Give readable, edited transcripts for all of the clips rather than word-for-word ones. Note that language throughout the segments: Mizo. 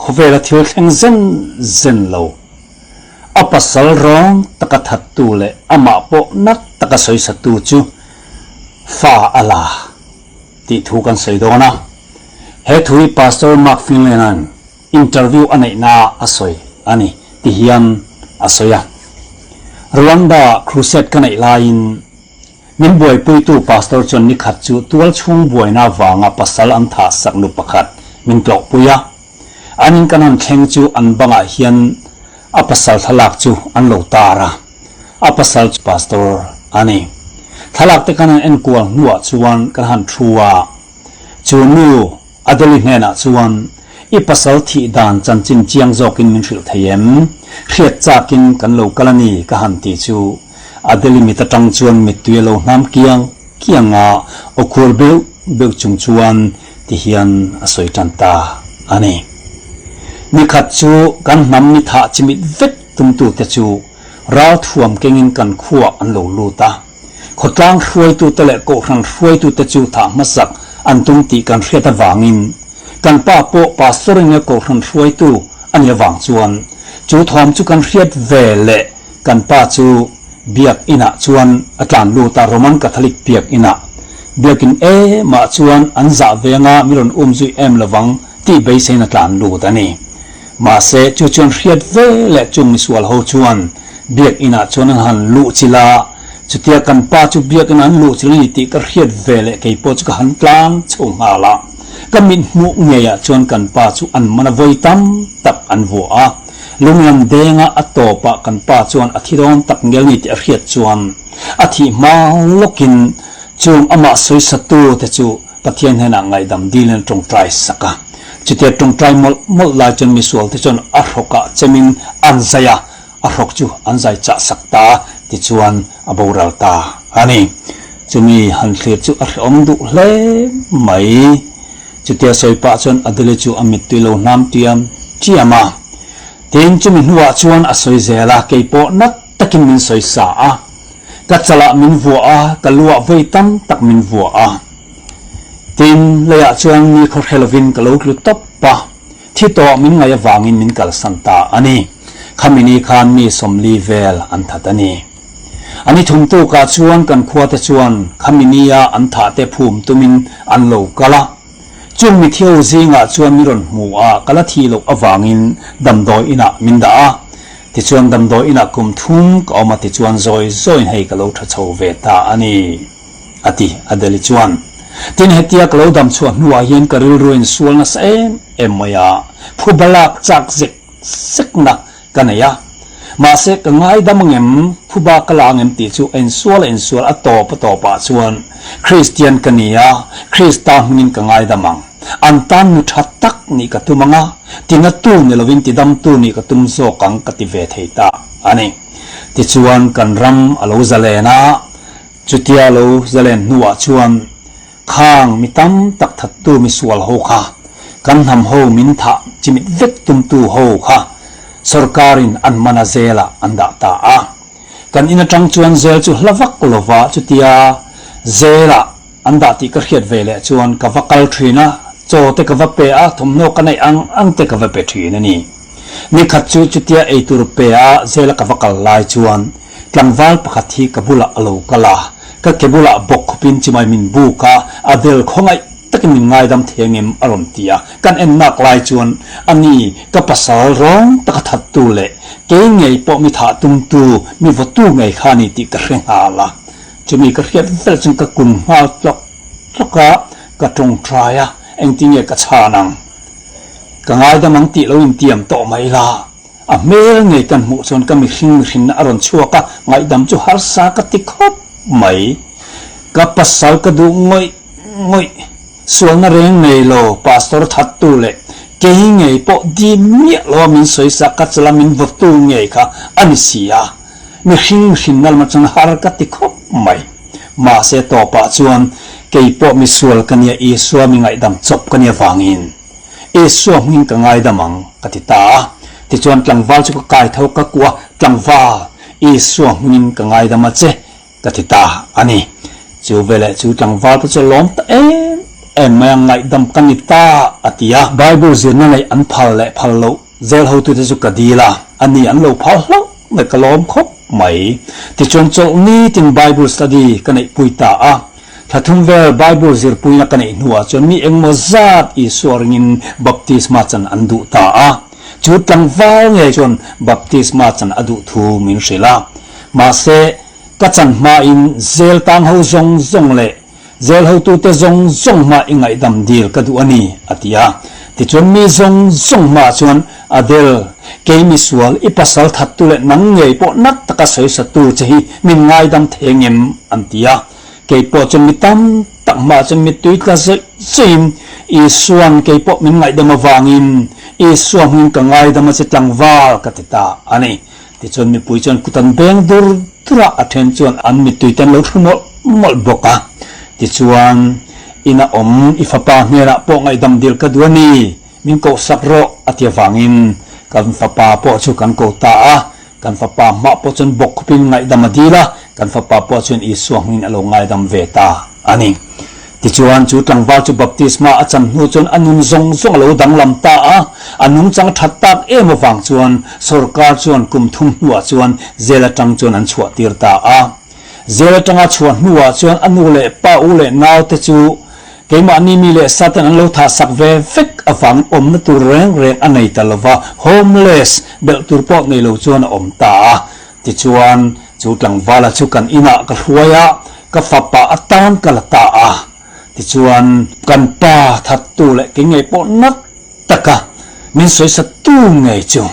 Khawvela thil thleng zen zen lo. A pasal rawng taka thattu leh amah pawh nat taka sawisatu chu fa a la tih thu kan sawi dawn a. He thu hi Pastor Mark Finlay-a'n interview a neihna a sawi a ni ti hian a sawi a. Rwanda crusade ka neih laiin Min buaipuitu Pastor chuan nikhat chu tual chhung buaina vanga pasal an thah sak nu pakhat min tlawhpui a. An in kan han thleng chu an bangah hian a pasal thlalak chu an lo tar a. A pasal chu Pastor a ni. Thlalak te kan han enkual hnuah chuan kan han thu a. Chu nu Adeli hnenah chuan, I pasal thih dan chanchin chiang zawkin min hrilh thei em? Hriat chakin kan lo kal a ni ka han ti chu Adeli mit atang chuan mittui a lo hnam kiang kiang a, aw khur beuh beuh chung chuan ti hian a sawi tan ta a ni. Nikhat chu kan hnam ni thah chimit vek tumtute chu ralthuam kengin kan khuah an lo lut a. Khawtlang hruaitute leh kohhran hruaitute chu thah hmasak an tum tih kan hriat avangin kan pa pawh pastor in nge kohhran hruaitu a nih avang chuan chu thawm chu kan hriat ve leh kan pa chu biak inah chuan a tlan lut a, Roman Catholic biak inah. Biakin emah chuan an zah venga mi rawn um zui em lovang tih beiseiin a tlan lut a ni. Mahse chu chuan hriat ve leh chung misual ho chuan Biak inah chuan an han luh chilh a, chutia kan pa chu biak inah an luh chilh a ni tih ka hriat ve leh kei pawh chu ka han tlang chho nghal a. Ka mit hmuh ngeiah chuan kan pa chu an man a vawi tam tak an vuah a. Lunglam denga a tawpah kan pa chuan a thi dawn tak ngel ni tih a hriat chuan a thih hma lawkin chung amah sawisatu te chu Pathian hnenah ngaihdam dilin a tawngtai sak a. Chutia tawngtai mawlh mawlh lai chuan misualte chuan a hrawkah chemin an zai a, a hrawk chu an zai chah sak ta a, tichuan a boral ta a ni. Chumi han thlir chu a hrehawm duh hle mai. Chutia sawi pah chuan Adele chu a mittui lo hnam tiam tiam a. Tin, chumi hnuah chuan a sawi zel a, keipawh nat takin min sawi sa a. Ka chalah min vuah a, ka luah vawi tam tak min vuah a. Tin, leiah chuan mi khaw hre lovin ka lo tlu tawp a, thi tawh min ngaih avangin min kalsan ta a ni. Khami ni khan mi 40 vel an that a ni. A ni thum tukah chuan kan khuate chuan khami nia an thahte phum tumin an lo kal a. Chung mithio zingah chuan mi rawn hmu a, ka la thi loh avangin damdawi inah min dah a. Tichuan damdawi inah kum thum ka awm a tichuan zawi zawiin hei ka lo tha chho ve ta a ni, a ti Adeli chuan. Tin hetia ka lo dam chhuah hnuah hian ka rilru in sual nasa em em mai a, phu balak chak zek zekna ka nei a. Mahse ka ngaidam angem, phu ba ka la angem tih chu a insual a insual a tawp a tawpah chuan Kristian ka ni a, Krista hmingin ka ngaidam ang. An tan nu tha tak nih ka tum ang a, tina tu ni lovin tidamtu nih ka tum zawk ang ka ti ve thei ta a ni. Tichuan kan ram a lo zalen a, chutia lo zalen hnuah chuan khang mi tam tak thattu misual ho kha, kan hnam ho min thah chimit vek tumtu ho kha sorkarin an man a zelah an dah ta a. Kan in atang chuan zel chu hla vak lova chutia zelah An dah tih ka hriat ve leh chuan ka va kal thin a, chaw te ka va pe a, thawmhnaw ka neih ang ang te ka va pe thin a ni. Nikhat chu chutia eitur pe a zela ka va kal lai chuan tlangval pakhat hi ka bulah a lo kal a, ka ke bulah bawk khawpin chimai min buk a, a del khawngaih takin min ngaidam thei angem a rawn ti a, kan en nak lai chuan a ni ka pasal rawng taka thattu leh kei ngei pawh mi thah tumtu mi vawtu ngei kha a ni tih ka hre nghal a. Chumi ka hriat vel chuan ka kun nghal tlawk tlawk a, ka tawngtai a, engtinge ka chhan ang? Ka ngaidam ang tih lo intiam tawh mai la, a hmel ngei kan hmuh chuan ka mihring mihrinna a rawn chhuak a, ngaihdam chu harsa ka ti khawp mai. Ka pasal ka duh ngawih ngawih, sualna reng nei lo, pastor thattu leh kei ngei pawh dim miah lo a min sawisak ka chala min vawtu ngei kha a ni si a. Mihring hrinna lamah chuan har ka ti khawp mai. Mahse tawpah chuan kei pawh misual ka nia Isua mi ngaihdam chawp ka nia vangin Isua hmingin ka ngaidam ang ka ti ta a. Tichuan tlangval chu ka kai tho ka kuah a, Tlangval, Isua hmingin ka ngaidam a che ka ti ta a ni. Chu veleh chu tlangval te chu a lawm ta em em mai a, ngaihdam ka ni ta a ti a. Bible zirna neih an phal leh phal loh zel hotute chu ka dil a, a ni an lo phal hlauh mai ka lawm khawp mai. Tichuan chawlh nitin Bible study ka neihpui ta a, thla thum vel Bible zirpuina ka neih hnuah chuan mi engmaw zat Isua ringin baptisma chan an duh ta a. Chu tlangval ngei chuan baptisma chan a duh thu min hrilh a, mahse ka chan hmain zel tang ho zawng zawng leh zel hotute zawng zawng hma i ngaihdam dil ka duh a ni, a ti a. Tichuan mi zawng zawng hmaah chuan Adel, kei misual, i pasal thattu leh nang ngei pawh nat taka sawisatu che hi min ngaidam thei ngem? an ti a. Kei pawh chuan mi tam tak hmaah chuan mittui tla zawih zawih in, Isua'n kei pawh min ngaihdam avangin Isua hmingin ka ngaidam a che tlangval ka ti ta a ni. Tichuan mipui chuan kut an beng dur dur a, a then chuan an mittui te an lo thlu mawlh mawlh bawk a. Tichuan, Ina awm i fapa hnenah pawh ngaihdam dil ka duh a ni, min kohsak rawh a ti avangin kan fapa pawh chu kan ko ta a. Kan fapa hmah pawh chuan bawk khawpin ngaihdam a dil a, kan fapa pawh chuan Isua hmingin a lo ngaidam ve ta a ni. Tichuan, chu tlangval chu baptisma a chan hnu chuan a nun zawng zawng a lo danglam ta a, a nungchang that tak em avang chuan sorkar chuan kum thum hnuah chuan jail atang chuan an chhuah tir ta a. Jail atanga chhuah hnuah chuan a nu leh pa u leh naute chu Keimahni mi leh Satan an lo thahsak ve vek avangin awmna tur reng reng a nei ta lova, homeless, belh tur pawh nei lo chuan a awm ta a. Tichuan, chu tlangvala chu kan inah ka hruai a, ka fapa atan ka la ta a. Tichuan, kan pa thattu leh kei ngei pawh nat taka min sawisatu ngei chu.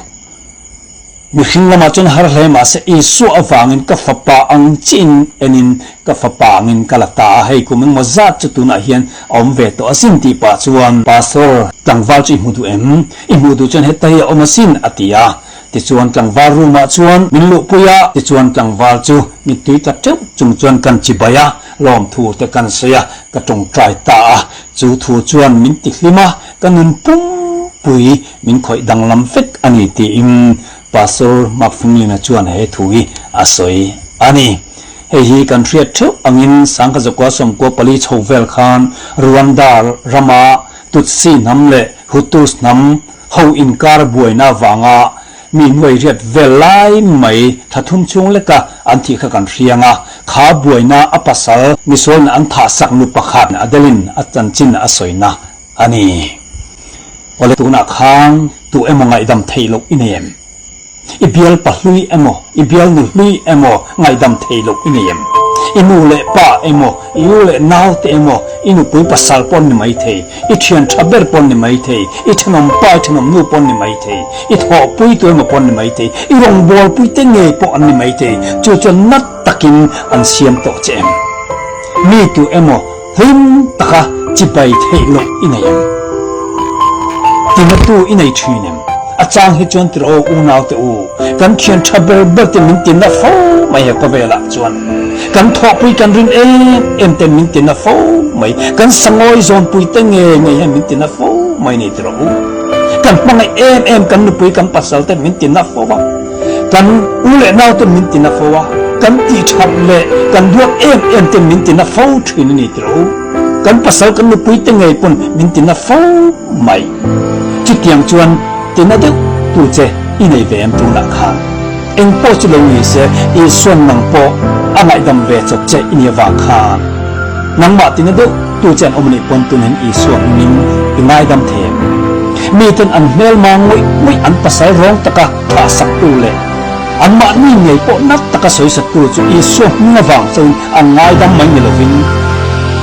Mihring lamah chuan har hle mahse Isua avangin ka fapa ang chiin enin ka fapa angin ka la ta a, hei kum engmaw zat chu tunah hian a awm ve tawh asin tih pah chuan Pastor, tlangval chu i hmu duh em? I hmuh duh chuan heta hi a awm asin a ti a. Tichuan tlangval room ah chuan min luhpui a, tichuan tlangval chu mittui tla teuh chung chuan kan chibai a, lawmthu te kan sawi a, ka tawngtai ta a, chu thu chuan min tihlim a, ka nun pumpui Min khawih danglam vek a ni tiin Pastor Mark Finglina chuan he thu hi a sawi a ni. Hei hi kan hriat theuh angin Sangha Zakua Sawmkua pali chho vel khan Rwanda rama Tutsi hnam leh Hutus hnam ho inkar buaina avanga mi nuai riat vel lai mai thla thum chhung leka an thih kha kan hriang a, kha buaina a pasal misualin an thahsak nu pakhat Adeline a chanchin a sawina A ni. Awle tunah khan tu emaw ngaihdam theih loh i nei em? I bial pa hlui emaw, i bial nu hlui emaw ngaihdam theih loh i nei em? I nu leh pa emaw, i u leh nau te emaw, i nupui pasal pawh an ni mai thei, i thian tha ber pawh an ni mai thei, i thenawm pa, i thenawm nu pawh an ni mai thei, i thawhpui tu emaw pawh an ni mai thei, i rawngbawlpui te ngei pawh an ni mai thei, chu chuan nat takin an siam tawh che em? Mi tu emaw Hlim taka chibai theih loh i nei em? Tinatu i nei thin em? A chang hi chuan tir aw unau te u, kan thian tha ber ber te min tinna fo mai he khawvelah chuan. Kan thawhpui kan rin em em ten min tinna fo mai, kan sangawi zawnpui te ngei ngei hian min tinna fo mai ni tir aw u. Kan hmangaih em em kan nupui kan pasal ten min tinna fo a. Kan u leh nau ten min ti na fo a, kan tih that leh kan duat em em ten min ti na fo thin a ni tih rawh u. Kan pasal kan nupui te ngei pawn min ti na fo mai. Chutiang chuan ti na deuh tu che i nei ve em tunah khan. Eng pawh chu lo ni se Isuan nang pawh a ngaihdam ve chawp che i nih avang khan nangmah ti na deuh tu che an awm a nih pawn tunhin Isua hmingin i ngaidam thei em? Miten an hmelma ngawih ngawih an pasal rawng taka thah saktu leh anmahni ngei pawh nat taka sawisattu chu Isua hming avang chuan an ngaidam mai ni lovin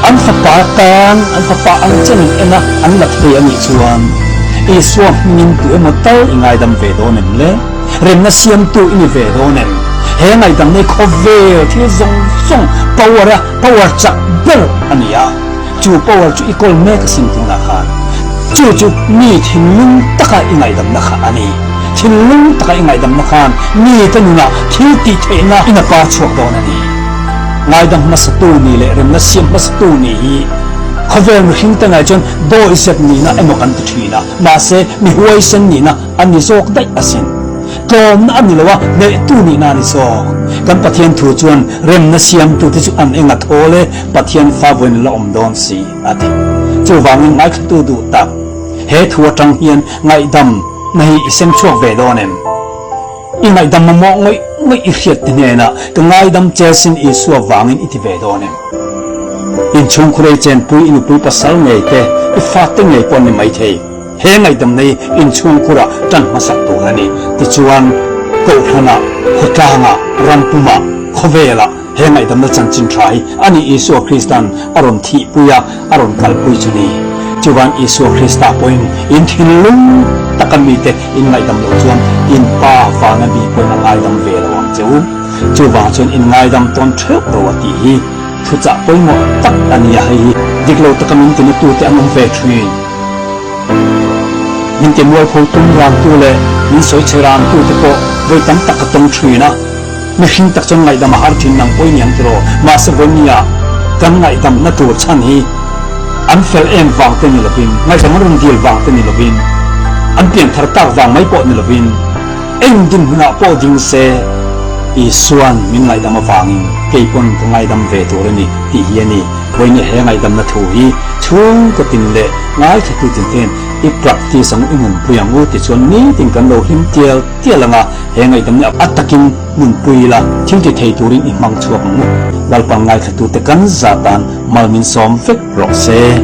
an fapa tan an fapa ang chen an en a, an la thei a nih chuan Isua hmingin tu emaw tal i ngaidam ve dawn em le? Remna siamtu i ni ve dawn em? He ngaihdamna hi khawvel thil zawng zawng power a power chak ber a ni a. Chu power chu i kawl mek asin tunah khan. Chu chu mi thinlung taka i ngaihdamna kha a ni. Thinlung taka i ngaihdamna khan mite nunah thil tih theihna in a par chhuak dawn a ni. Ngaidam hmasatu ni leh remna siam hmasatu ni hi khawvel mihring te ngaih chuan dawihzep nihna emaw kan ti thin a, mahse mi huaisen nihna a ni zawk daih asin. Tlawmna a ni lo a, hnehtu nihna a ni zawk. Kan Pathian thu chuan remna siamtute chu an eng a thawl e, Pathian fa vawiin la awm dawn si, a ti. Chuvangin ngaithlatu duh tak, he thu atang hian ngaihdam na hi i sem chhuak ve dawn em? I ngaihdam mamawh ngawih ngawih i hriat te hnenah ka ngaidam che sin Isua vangin i ti ve dawn em? Inchhungkhur ei chenpui i nupui pasal ngei te, i fate ngei pawh an ni maithei. He ngaihdamna hi inchhungkhurah tan hmasak tur a ni. Tichuan, Kohhranah, khawtlangah, rampumah, khawvelah he ngaihdamna chanchin tha hi a ni Isua Krista'n a rawn thihpui a, a rawn kalpui chu ni. Chuvan Isua Krista pawhin in thinlung taka mite in ngaihdam loh chuan in Pa vana mi pawhin a ngaidam ve lo ang che u. Chuvang chuan in ngaidam tawn theuh ro a tih hi thuchah pawimawh tak a ni a, hei hi dik lo taka min tinatute an awm ve thin. Min ti mualpho tum rangtu leh min sawi chhe rangtu te pawh vawi tam tak ka tawng thin a. Mihring tak chuan ngaihdam a har thin nang pawh i ni ang tiraw? Mahse vawinia kan ngaihdamna tur chhan hi an fel em vang te ni lovin, ngaihdam an rawn dil vang te ni lovin, an pian thar tak vang mai pawh ni lovin, eng dinhmunah pawh ding se Isua'n min ngaihdam avangin kei pawn ka ngaidam ve tur a ni tih hi a ni. Vawinia he ngaihdamna thu hi chhungkaw tin leh ngaithla tu tin ten i practice ang u, i nunpui ang u tichuan nitin kan lo hlim tial tial ang a, he ngaihdamna a takin nunpui ila thil ti thei turin i hmang chhuak ang u. Lalpan ngaithla tute kan zah tan mal min sawm vek rawh se.